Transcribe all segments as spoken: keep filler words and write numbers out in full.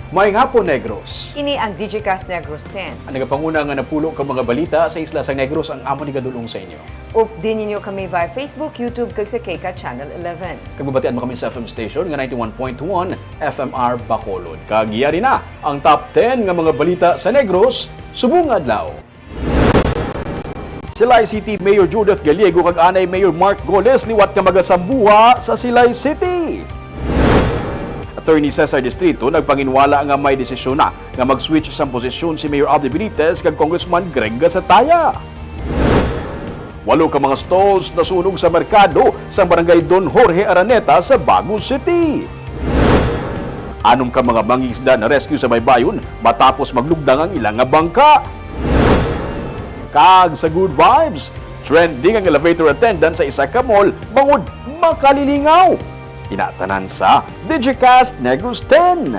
Maayong hapon, Negros. Ini ang Digicast Negros ten. Ang nagapanguna nga napulo ka mga balita sa isla sang Negros ang amon igadul-ong sa inyo. Updi ninyo kami via Facebook, YouTube, kag sa KCAT Channel eleven. Kag mabatian mo kami sa F M station nga ninety-one point one F M R Bacolod. Kag yari na ang top ten nga mga balita sa Negros subong nga adlaw. Silay City Mayor Judith Gallego kag anay Mayor Mark Goles liwat nga magasambuha sa Silay City. Attorney Cesar Distrito nagpanginwala nga may desisyon na nga mag-switch sang posisyon si Mayor Abdi Benitez kag Congressman Greg Gasataya. Walo ka mga stalls nasunog sa merkado sa Barangay Don Jorge Araneta sa Bago City. Anom ka mga mangingisda na-rescue sa baybayon matapos maglugdang ang ila nga bangka. Kag sa Good Vibes, trending ang elevator attendant sa isa ka mall bangod makalilingaw. Ina tanan sa Digicast Negros ten.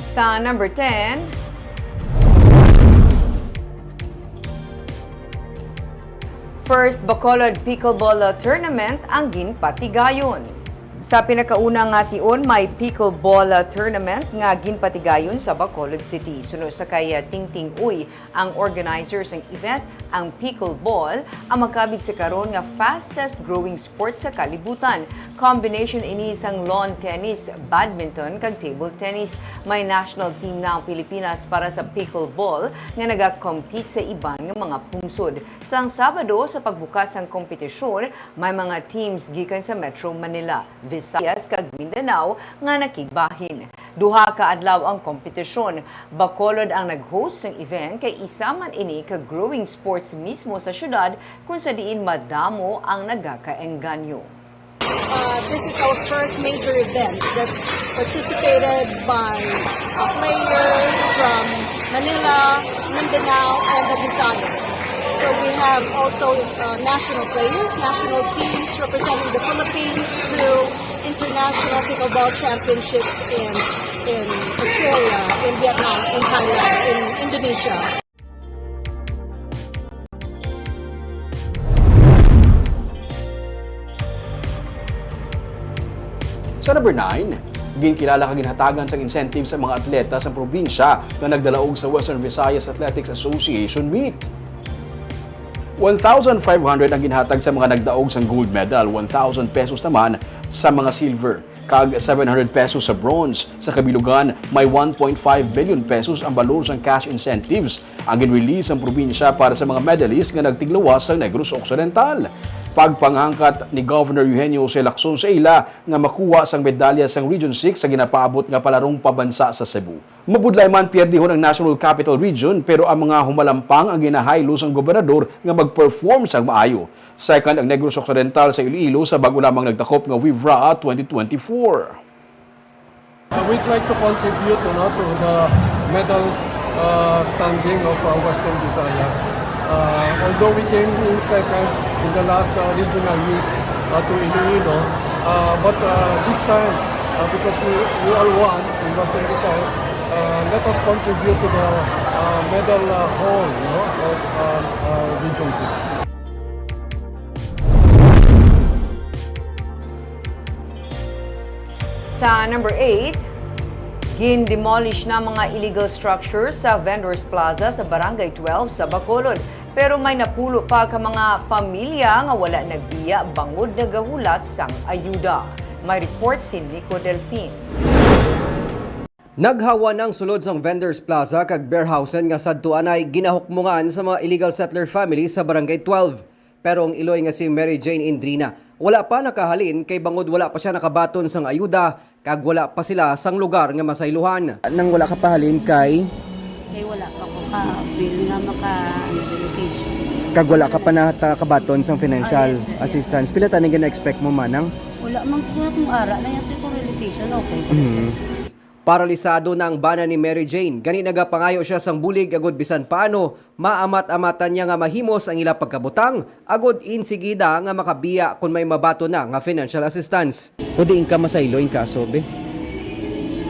Sa number ten, First Bacolod Pickleball Tournament ang ginpatigayon. Sa pinakauna nga tion, may pickleball tournament nga ginpatigayon sa Bacolod City. Suno sa kay Tingting Uy, ang organizer sang event, ang pickleball, ang makabig sa karon nga fastest growing sport sa kalibutan. Combination ini sang lawn tennis, badminton, kag table tennis. May national team na ang Pilipinas para sa pickleball nga nagakompete sa iban nga mga pungsod. Sang Sabado, sa pagbukas sang kompetisyon, may mga teams gikan sa Metro Manila, Visayas, kag Mindanao nga nakigbahin. Duha ka adlaw ang kompetisyon. Bacolod ang nag-host sang event kay isa man ini ka growing sports mismo sa syudad, kung sa diin madamo ang nagakaengganyo. Uh, this is our first major event that's participated by uh, players from Manila, Mindanao, and the Visayas. So we have also uh, national players, national teams representing the Philippines to international pickleball championships in in Australia, in Vietnam, in Thailand, in Indonesia. Sa number nine, ginkilala kag ginhatagan sang incentive sa mga atleta sa probinsya nga nagdalaog sa Western Visayas Athletics Association meet. One thousand five hundred ang ginhatag sa mga nagdaog sang gold medal, one thousand pesos naman sa mga silver, kag seven hundred pesos sa bronze. Sa kabilugan, may one point five billion pesos ang balor sang cash incentives ang gin-release sang probinsya para sa mga medalist nga nagtigluwas sa Negros Occidental. Pagpanghangkat ni Governor Eugenio Jose Lacson sa ila nga makuha sang medalya sang Region six sa ginapaabot nga palarong pabansa sa Cebu. Mabudlay man, pierdihon ang National Capital Region, pero ang mga humalampang ang ginahaylo sang gobernador nga mag-perform sang maayo. Second ang Negros Occidental sa Iloilo sa bag-o lamang nagtakop nga WIVRAA twenty twenty-four. Uh, we'd like to contribute, you know, to the medals uh, standing of uh, Western Visayas. Uh, although we came in second in the last uh, regional meet uh, to Iloilo, uh, but uh, this time, uh, because we, we all won in Western Visayas, uh, let us contribute to the uh, medal uh, haul, you know, of uh, uh, Region six. Sa number eight, gin-demolish na mga illegal structures sa Vendors Plaza sa Barangay twelve sa Bacolod. Pero may napulo pa ka mga pamilya nga wala nagbiya bangod nagahulat sang ayuda. May report si Nico Delfin. Naghawa na ang sulod sang Vendors Plaza kag Beerhausen nga sadto anay ginahukmongan sa mga illegal settler family sa Barangay twelve. Pero ang iloy nga si Mary Jane Indrina wala pa nakahalin kay bangod wala pa siya nakabaton sang ayuda kag wala pa sila sang lugar nga masaylohan. Nang wala ka pahalin kay Kay wala pa ko ka-feel nga maka-, ano, relocation. Kag wala ka pa nakabaton sang financial Ah, yes, yes. assistance. Pila tani gina-expect mo, manang? Wala man ko kung ara na yan sa kung relocation, okay pa Mhm. sir. Paralisado na ang bana ni Mary Jane, gani nagapangayo siya sang bulig agud bisan paano maamat-amatan niya nga mahimos ang ila pagkabutang, agud insigida nga makabiya kon may mabaton na nga financial assistance. Pwede inka masaylo in kaso, be?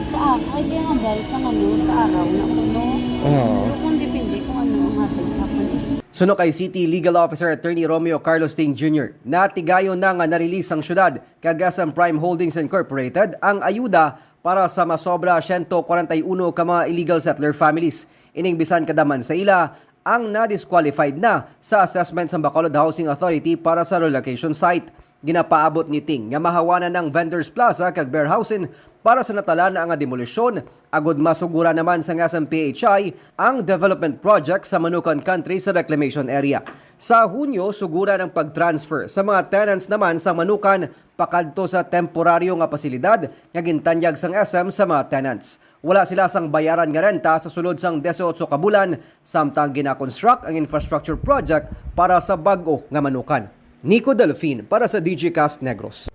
Sa ako, ay di nga dahil sa ano, sa araw na kuno. Oo. Pero kung depende kung ano ang hatag sa akin eh. Suno kay City Legal Officer Attorney Romeo Carlos Ting Junior, natigayon na nga na-release sang syudad kag S M Prime Holdings Incorporated ang ayuda para sa masobra siyento kwarenta y uno ka mga illegal settler families. Ining bisan kada man sa ila ang na-disqualified na sa assessment sang Bacolod Housing Authority para sa relocation site. Ginapaabot ni Ting nga mahawanan ang vendors plaza kag warehousing para sa natalana nga demolisyon, agud masugura naman sang S M P H I ang development project sa Manukan Country sa reclamation area. Sa Hunyo, suguran ang pag-transfer sa mga tenants naman sa Manukan pakadto sa temporaryo nga pasilidad nga gintanyag sang S M sa mga tenants. Wala sila sang bayaran nga renta sa sulod sang dieciocho ka bulan, samtang gina-construct ang infrastructure project para sa bag-o nga Manukan. Nico Delfin para sa D J Cast Negros.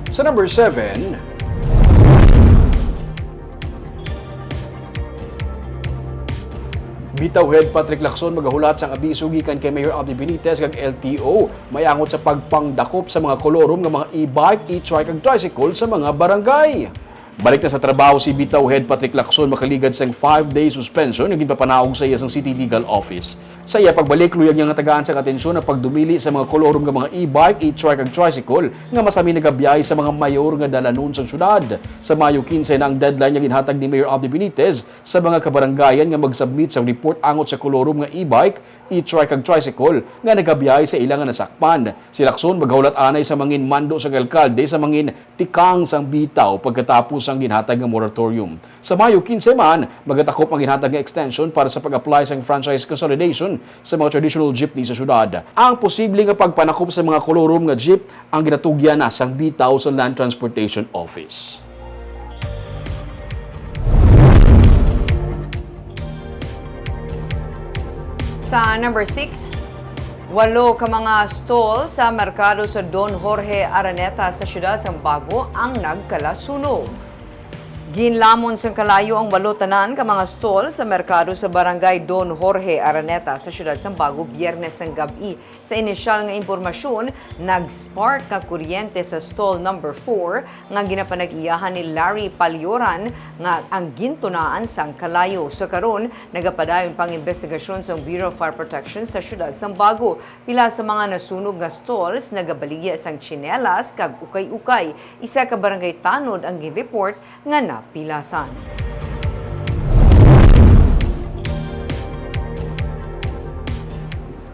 Sa number seven, Bitaw Head Patrick Lacson magahulat sang abiso gikan kay Mayor Abby Benitez kag L T O maiangot sa pagpangdakop sa mga kolorum nga mga e-bike, e-trike, kag tricycle sa mga barangay. Balik na sa trabaho si Bitaw Head Patrick Lacson makaligad sang five-day suspension nga ginpapanaog sa iya sang City Legal Office. Sa iya pagbalik, luyag niya nga tagaan sang atensyon ang pagdumili sa mga kolorum nga mga e-bike, e-trike, kag tricycle nga masami nagabiyahe sa mga mayor nga dalanon sang syudad. Sa Mayo quince na ang deadline nga ginhatag ni Mayor Abby Benitez sa mga kabarangayan nga mag-submit sang report angot sa kolorum nga e-bike, e-trike, kag tricycle nga nagabiyahe sa ila nga nasakpan. Si Lacson magahulat anay sa mangin mando sang alkalde sa mangin tikang sang Bitaw pagkatapos sang ginhatag nga moratorium. Sa Mayo quince man, magatakop ang ginhatag nga extension para sa pag-apply sang franchise consolidation sa mga traditional jeepney sa syudad. Ang posible nga pagpanakop sa mga kolorum nga jeep ang ginatugyan na sang Bitaw sa Land Transportation Office. Sa number six, walo ka mga stall sa merkado sa Don Jorge Araneta sa siyudad sang Bago ang nagkalasunog. Ginlamon sang kalayo ang walo tanan ka mga stall sa merkado sa Barangay Don Jorge Araneta sa siyudad sang Bago, Biyernes sang gab-i. Sa inisyal nga impormasyon, nag-spark nga kuryente sa stall number four nga ginapanag-iyahan ni Larry Palioran nga ang gintunaan sang kalayo. Sa karon, nagapadayon pa ang imbestigasyon sang Bureau of Fire Protection sa siyudad sang Bago. Pila sa mga nasunog nga stalls nagabaligya sang tsinelas kag ukay-ukay. Isa ka barangay tanod ang gin-report nga napilasan.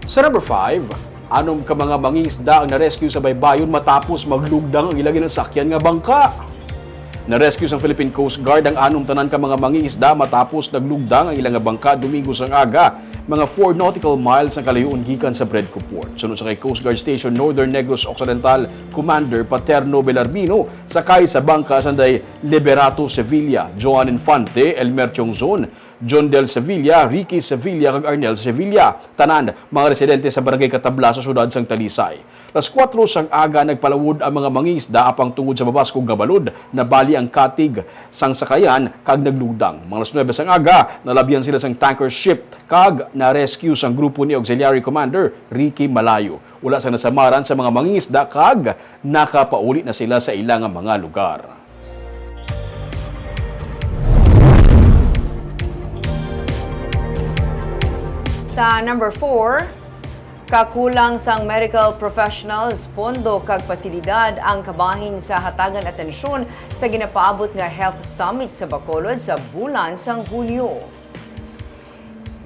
Sa number five, anom ka mga mangingisda ang na-rescue sa baybayon matapos maglugdang ang ila ginasakyan nga bangka. Na-rescue sang Philippine Coast Guard ang anom tanan ka mga mangingisda matapos naglugdang ang ila nga bangka Domingo sang aga, mga four nautical miles ang kalayo-on gikan sa Bredco Port. Suno sa kay Coast Guard Station Northern Negros Occidental Commander Paterno Belarbino, sakay sa bangka sanday Liberato Sevilla, Joan Infante, Elmer Chongzon, John Del Sevilla, Ricky Sevilla, kag Arnel Sevilla, tanan mga residente sa Barangay Katabla sa siyudad sang Talisay. Las kuwatro sang aga nagpalawod ang mga mangingisda, apang tungod sa mabaskog nga balod, nabali ang katig sang sakayan kag naglugdang. Mga alas nuebe sang aga, nalabyan sila sang tanker ship kag na-rescue sang grupo ni Auxiliary Commander Ricky Malayo. Wala sang nasamaran sa mga mangingisda kag nakapauli na sila sa ila nga mga lugar. Sa number four, kakulang sang medical professionals, pondo kag pasilidad ang kabahin sa hatagan atensyon sa ginapaabot nga Health Summit sa Bacolod sa bulan sang Hunyo.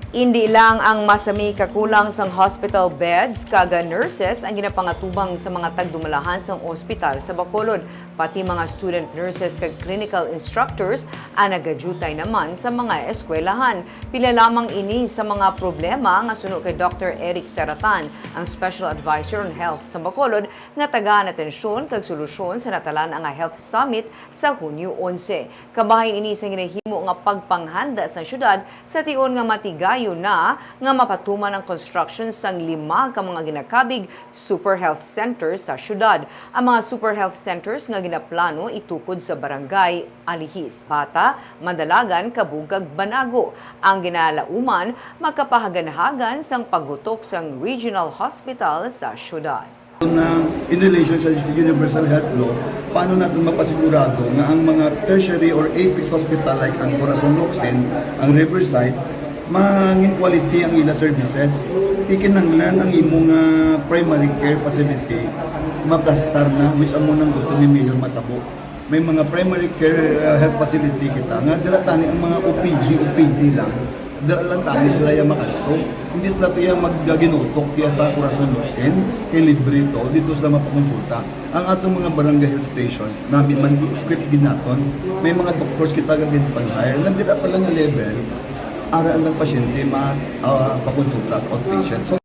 Indi lang ang masami kakulang sang hospital beds kag nurses ang ginapangatubang sa mga tagdumalahan sang ospital sa Bacolod, pati mga student nurses kag clinical instructors ang nagadyutay naman sa mga eskwelahan. Pila lamang ini sa mga problema nga suno kay Doctor Eric Seratan, ang Special Advisor on Health sa Bacolod, nga tagaan atensyon kag solusyon sa natalana nga Health Summit sa Hunyo onse. Kabahin ini sa ginahimo nga pagpanghanda sa siyudad sa tion nga matigayon na nga mapatuman ang construction sang lima ka mga ginakabig Super Health Center sa siyudad. Ang mga Super Health Centers nga ginaplano itukod sa Barangay Alihis, Bata, Mandalagan, Cabug, kag Banago. Ang ginalauman makapahaganhagan sang paghutok sang Regional Hospital sa siyudad. Na in relation sa Universal Health Law, paano natin mapasigurado nga ang mga tertiary or apex hospital like ang Corazon Locsin, ang Riverside, Mangin quality ang ila services. Ikinanglan ang imo nga primary care facility maplastar na, which amo nang gusto ni Mayor matabo. May mga primary care, uh, health facility kita nga dira tani ang mga O P G, O P D lang. Dira lang tani sila ya makadto. Hindi sila to ya magginutok ya sa Corazon Luksin, kay libre to, dito sila mapakonsulta. Ang atong mga barangay health stations, nami man equip ginaton, may mga doctors kita nga ginpang-hire, nga dira pa lang nga level, ara ang pasyente ma-, ah, pakonsulta sa outpatient. So,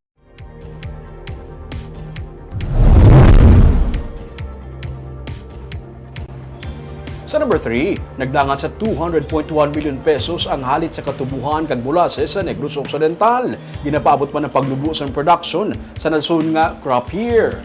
Sa number three, nagdangat sa two hundred point one million pesos ang halit sa katubuhan kag molasses sa Negros Occidental. Ginapaabot man ang paglubo sa production sa nasod nga crop year.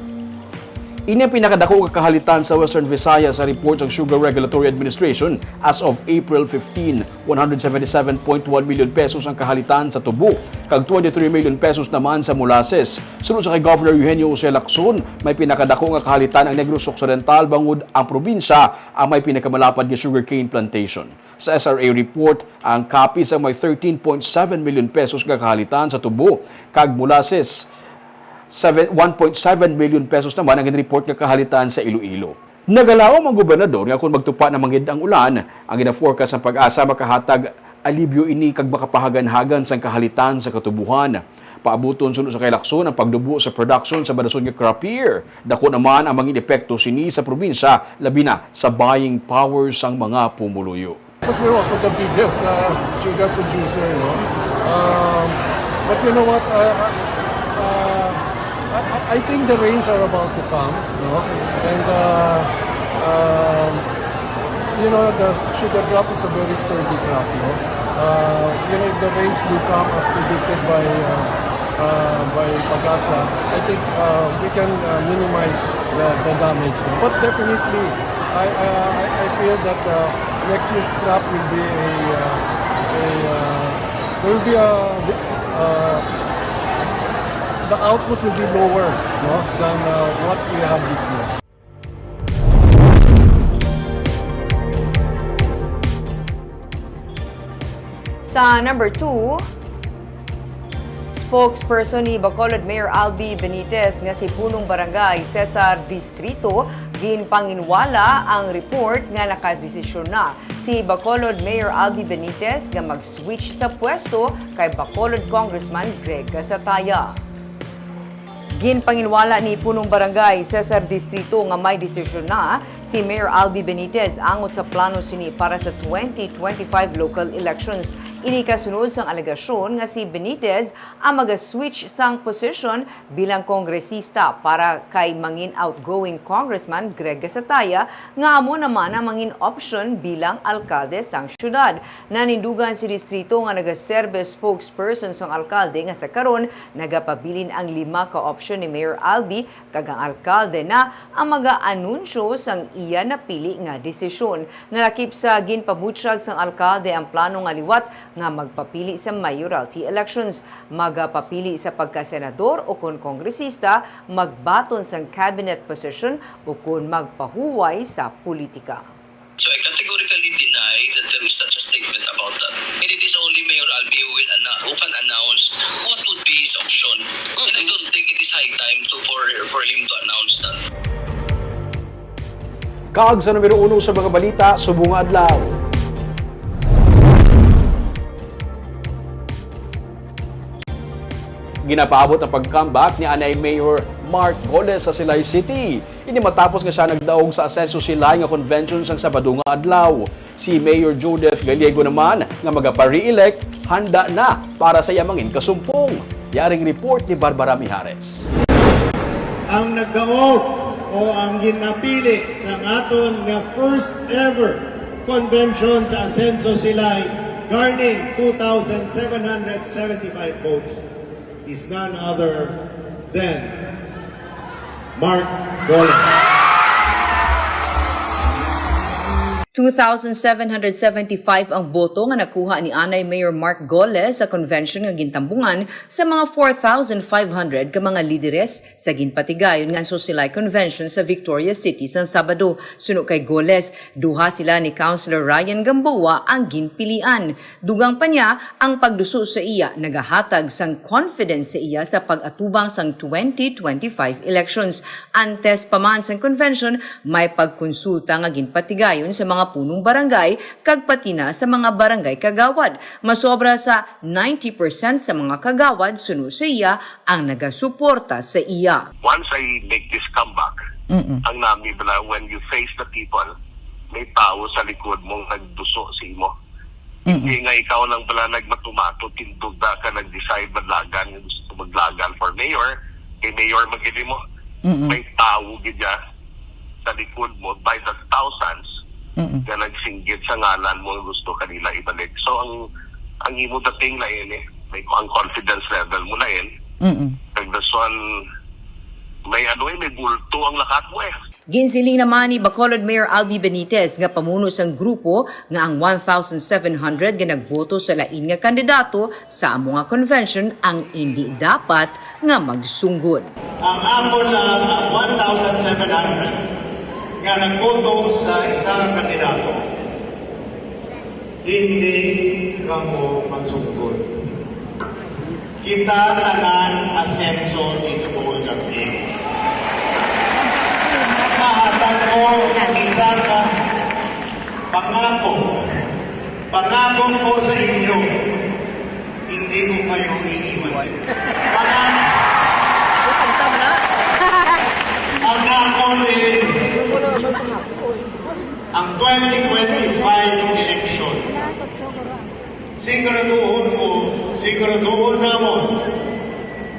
Ini ang pinakadako nga kahalitan sa Western Visayas sa report sang Sugar Regulatory Administration as of April fifteen. One hundred seventy-seven point one million pesos ang kahalitan sa tubo, kag twenty-three million pesos naman sa molasses. Suno sa kay Governor Eugenio Jose Lacson, may pinakadako nga kahalitan ang Negros Occidental, bangod ang probinsya ang may pinakamalapad nga sugarcane plantation. Sa S R A report, ang Capiz ang may thirteen point seven million pesos nga kahalitan sa tubo, kag molasses, seven, one point seven million pesos naman ang gin-report nga kahalitan sa Iloilo. Nagalaom ang gobernador nga kon magtupa na man gid ang ulan, ang gina-forecast sang PAGASA makahatag alibyo ini kag makapahaganhagan sang kahalitan sa katubuhan. Paabuton suno sa kay Lacson ang paglubo sa production sa manasod nga crop year. Dako naman ang mangin epekto sini sa probinsya, labi na sa buying power sang mga pumuluyo. Because we're also the biggest, uh, sugar producer, no? Um, but you know what? Uh, uh, uh, I, I- I think the rains are about to come, no? And, uh, um, you know, the sugar crop is a very sturdy crop, no? Uh, you know, if the rains do come as predicted by, uh, uh, by PAGASA, I think, uh, we can, uh, minimize the, the damage, no? But definitely, I, uh, I, I feel that, uh, next year's crop will be a, uh, a, uh, there will be a, uh, the output will be lower, no, than, uh, what we have this year. Sa number two, spokesperson ni Bacolod Mayor Albi Benitez nga si Punong Barangay Cesar Distrito, ginpanginwala ang report nga nakadesisyon na si Bacolod Mayor Albi Benitez nga mag-switch sa pwesto kay Bacolod Congressman Greg Gasataya. Ginpanginwala ni Punong Barangay Cesar Distrito nga may desisyon na si Mayor Albi Benitez angot sa plano sini para sa twenty twenty-five local elections. Ini kasunod sang alegasyon nga si Benitez ang maga-switch sang posisyon bilang kongresista para kay mangin outgoing Congressman Greg Gasataya, nga amo naman ang mangin opsyon bilang alkalde sang syudad. Nanindugan si Distrito nga nagaserbe spokesperson sang alkalde nga sa karon nagapabilin ang lima ka opsyon ni Mayor Albi, kag ang alkalde na ang maga-anunsyo sang iya napili nga desisyon. Nalakip sa ginpabutyag sang alkalde ang plano nga liwat nga magpapili sa mayoralty elections, magapapili sa pagkasenador o kon kongresista, magbaton sang cabinet position o kon magpahuway sa politika. So I categorically deny that there is such a statement about that. And it is only Mayor Albi who will anna-, who can announce what would be his option. And I don't think it is high time to for for him to announce that. Kag sa numero uno sa mga balita subong nga adlaw. Ginapaabot ang pag-comeback ni anay Mayor Mark Goles sa Silay City. Ini matapos nga sia nagdaog sa Asenso Silay nga convention sang Sabado nga adlaw. Si Mayor Judith Gallego naman, nga magapa-re-elect, handa na para sa iya mangin kasumpong. Yaring report ni Barbara Mijares. Ang nagdaog o ang ginapili sa aton nga first ever convention sa Asenso Silay, garnering two thousand seven hundred seventy-five votes, is none other than Mark Goles. Two thousand seven hundred seventy-five ang boto nga nakuha ni anay Mayor Mark Goles sa convention nga gintambungan sa mga four thousand five hundred ka mga lideres sa ginpatigayon nga Sosilay Convention sa Victoria City sang Sabado. Suno kay Goles, duha sila ni Councilor Ryan Gamboa ang ginpilian. Dugang pa niya, ang pagduso sa iya nagahatag sang confidence sa iya sa pag-atubang sang twenty twenty-five elections. Antes pa man sang convention, may pagkonsulta nga ginpatigayon sa mga punong barangay kag pati na sa mga barangay kagawad. Masobra sa ninety percent sa mga kagawad, suno sa iya, ang nagasuporta sa iya. Once I make this comeback, Mm-mm. ang nami bala, when you face the people, may tawo sa likod mo nga nagduso sa imo. Mm-mm. Hindi nga ikaw lang bala nagmatumato, tindog na ka, nag-decide, madlagan, nga gusto maglagan for mayor, kay mayor man gid mo. Mm-mm. May tawo gid siya sa likod mo by the thousands Mm-mm. nga nagsinggit sa ngalan mo nga gusto kanila ibalik. So, ang, ang imo dating na ini, may, ang confidence level mo na ini. Mm-mm. Kag this one, may ano eh, may bulto ang lakat mo eh. Ginsiling naman ni Bacolod Mayor Albi Benitez nga pamuno sang grupo nga ang one thousand seven hundred nga nagboto sa lain nga kandidato sa amo nga convention ang indi dapat nga magsunggod. Ang ako lang ang one thousand seven hundred nga nagboto sa isa nga kandidato, hindi kamo magsunggod. Kita tanan asenso di sa buong gabi. Mahatag ko ang isa ka pangako. Pangako ko sa inyo, hindi ko kayo iiwan. Pangako. Pangako din ang twenty twenty-five election. Siguraduhon ko, siguraduhon namon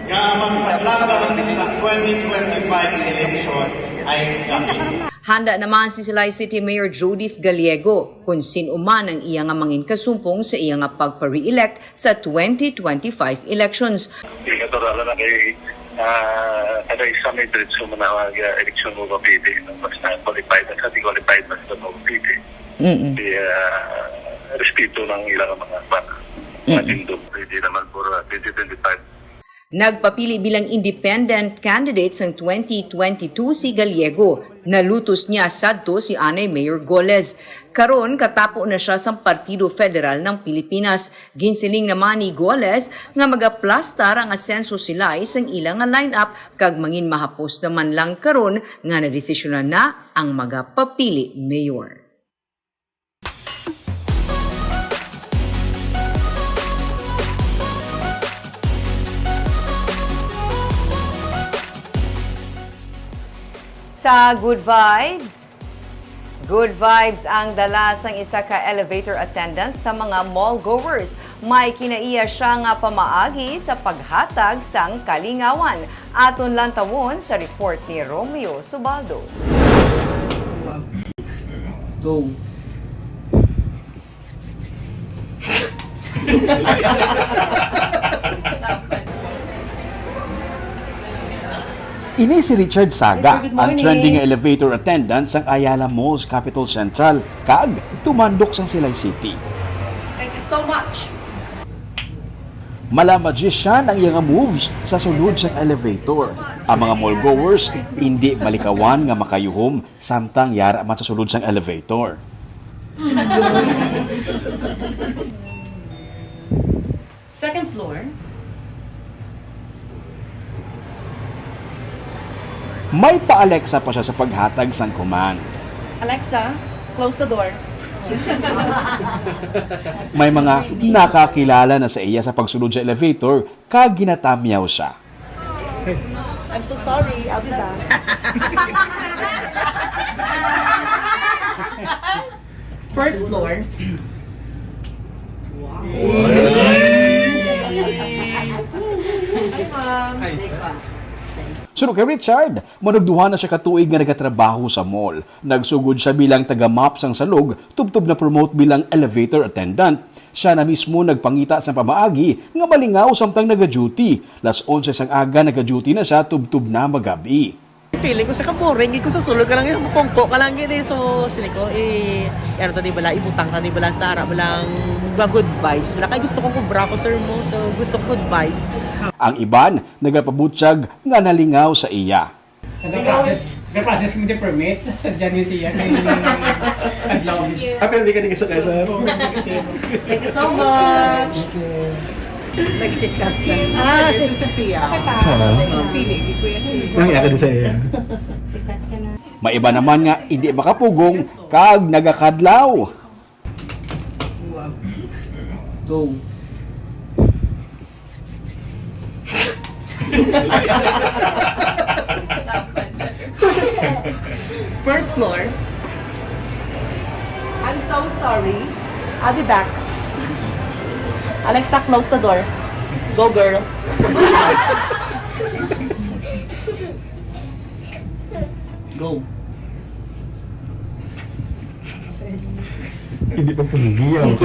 nga ang magpalaban sa twenty twenty-five election ay kami. Handa naman si Silay City Mayor Judith Gallego kon sin-o man ang iya nga mangin kasumpong sa iya nga pagpa-re-elect sa twenty twenty-five elections. Di natural na kay, ah, kada isa may diretso mo na mag, ah, eleksyon mo mapili, no? Basta qualified na sa, di qualified na sa mapili. Mm-mm. Di, ah, respeto ng ilang mga, mga Mm-mm. matindog. Hindi naman for, ah, twenty twenty-five. Nagpapili bilang independent candidate sang twenty twenty-two si Gallego. Nalutos niya sadto si anay Mayor Goles. Karon, katapo na siya sang Partido Federal ng Pilipinas. Ginsiling naman ni Goles nga magaplastar ang asenso silay sang ila nga lineup kag mangin mahapos naman lang karon nga nadesisyonan na ang magapapili mayor. Sa Good Vibes, good vibes ang dala sang isa ka elevator attendant sa mga mall goers. May kinaiya siya nga pamaagi sa paghatag sang kalingawan. Aton lantawon sa report ni Romeo Subaldo. Go. Ini si Richard Saga, Sir, good ang morning. Trending nga elevator attendant sang Ayala Malls Capitol Central, kag tumandok sang Silay City. Thank you so much. Mala magician ang iya nga moves sa sulod sang elevator. Ang mga mall goers indi malikawan nga makayuhom samtang yara man sa sulod sang elevator. Second floor. May pa-Alexa pa siya sa paghatag sang command. Alexa, close the door. May mga nakakilala na sa iya sa pagsulod sa elevator, kag ginatamyaw siya. I'm so sorry. I'll be back. First floor. Hi, ma'am. Hi. Suno kay Richard, manugduha na siya ka tuig nga nagatrabaho sa mall. Nagsugod siya bilang taga-mop sang salog, tubtob na-promote bilang elevator attendant. Siya na mismo nagpangita sa pamaagi nga malingaw samtang naga-duty. Las onse sang aga naga-duty na siya tubtob na magab-i. Feeling ko sa ka boring, ko sa sulod ka lang yung pungko ka lang gid eh. So, sini ko, eh, ano ta di bala, ibutang ta di bala sa ara balang mga good vibes. Bala kay gusto kong obra ko, sir mo. So, gusto ko good vibes. Ang iban nagapabutyag nga nalingaw sa iya. Nag-process, nag-process kami ng permits sa January siya kay Adlaw. Ah, pero di ka nagkasakay sa ano? Thank you so much. Mexican sa... Ah, si Sophia. Pili, di ko yan si... Ang iya ka din sa iya. May iba naman nga hindi makapugong kag nagakadlaw. Go. First floor. I'm so sorry. I'll be back. Alexa, close the door. Go, girl. Go. Hindi pa pumugiyaw.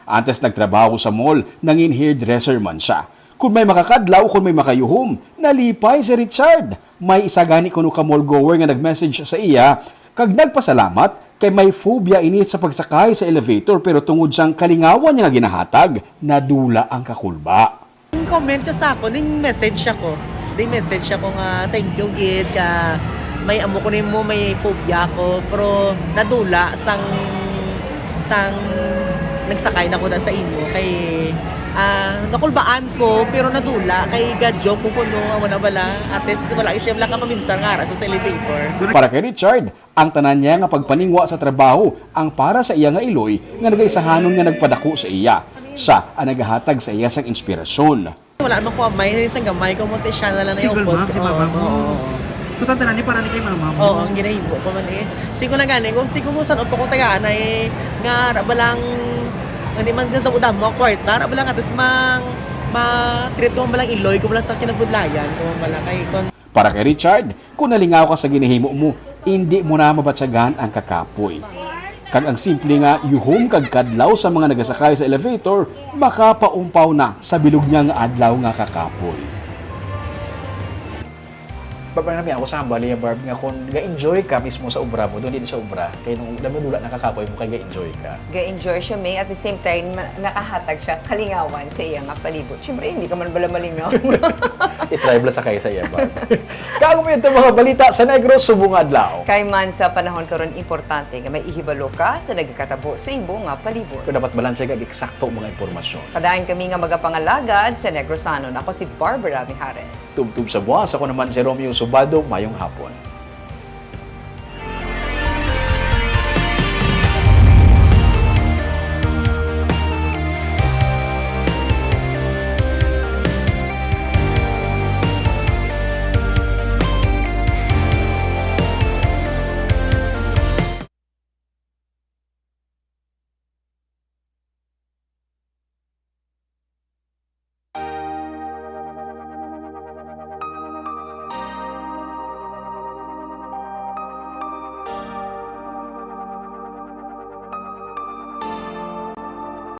Antes nagtrabaho sa mall, nangin hairdresser man siya. Kung may makakadlaw, kung may makayuhom, nalipay si Richard. May isa gani kuno ka mall goer nga nag-message sa iya kag nagpasalamat kay may phobia ini sa pagsakay sa elevator, pero tungod sang kalingawan niya nga ginahatag, nadula ang kakulba. Comment siya sa ako, ning message ako. Ning message ako nga thank you gid ka may amo ko nimo, may phobia ko, pero nadula sang sang nagsakay na ko na sa imo kay ah, nakulbaan ko pero nadula kay ga-joke ko kuno, amo na bala, at least wala siya wala ka paminsan nga ara sa elevator. Para kay Richard, ang tanan niya nga pagpaningwa sa trabaho ang para sa iya nga iloy nga nagaisahanon nga nagpadako sa iya. Siya ang nagahatag sa iya sang inspirasyon. Wala naman ko amay, sa gamay ko mo siya na lang na Single upod. Mom si Oo, mama mo? Oo. So, tantana ni para ni kay mama mo? Oo, ang ginahimo ko man eh. Sige ko lang gani, kung sige mo saan upo ko tagaan ay nga ara ba lang hindi man ganda mo damo ang kwarta, ara ba lang atas mang ma-treat ko man ba lang iloy ko man lang sa kinabudlayan ko man ba lang kay kon Para kay Richard, kung nalingaw ka sa ginahimo mo, indi mo na mabatyagan ang kakapoy. Kag ang simple nga yuhom kag kadlaw sa mga nagasakay sa elevator, makapaumpaw na sa bilog niya nga adlaw nga kakapoy. Pagpangami ako sa hambal niya, Barb, nga kung ga-enjoy ka mismo sa obra mo, doon din sa obra, kay nung alam mo, dula nakakapoy mo, kay ga-enjoy ka. Ga-enjoy siya, May. At the same time, ma- nakahatag siya kalingawan sa iya nga palibot. Siyempre, hindi ka man bala malingaw. I-try bala sa kayo sa iya, Barb. Kag mo ito mga balita sa Negros subong adlaw. Kay man sa panahon karon, importante nga may ihibalo ka sa nagakatabo sa imo nga palibot. Kung dapat balanse kag eksakto mga impormasyon. Padayon kami nga magapangalagad sa Negrosanon. Ako si Barbara Mijares. Tubtob sa buwas, ako naman si Romeo Subado. Mayong hapon.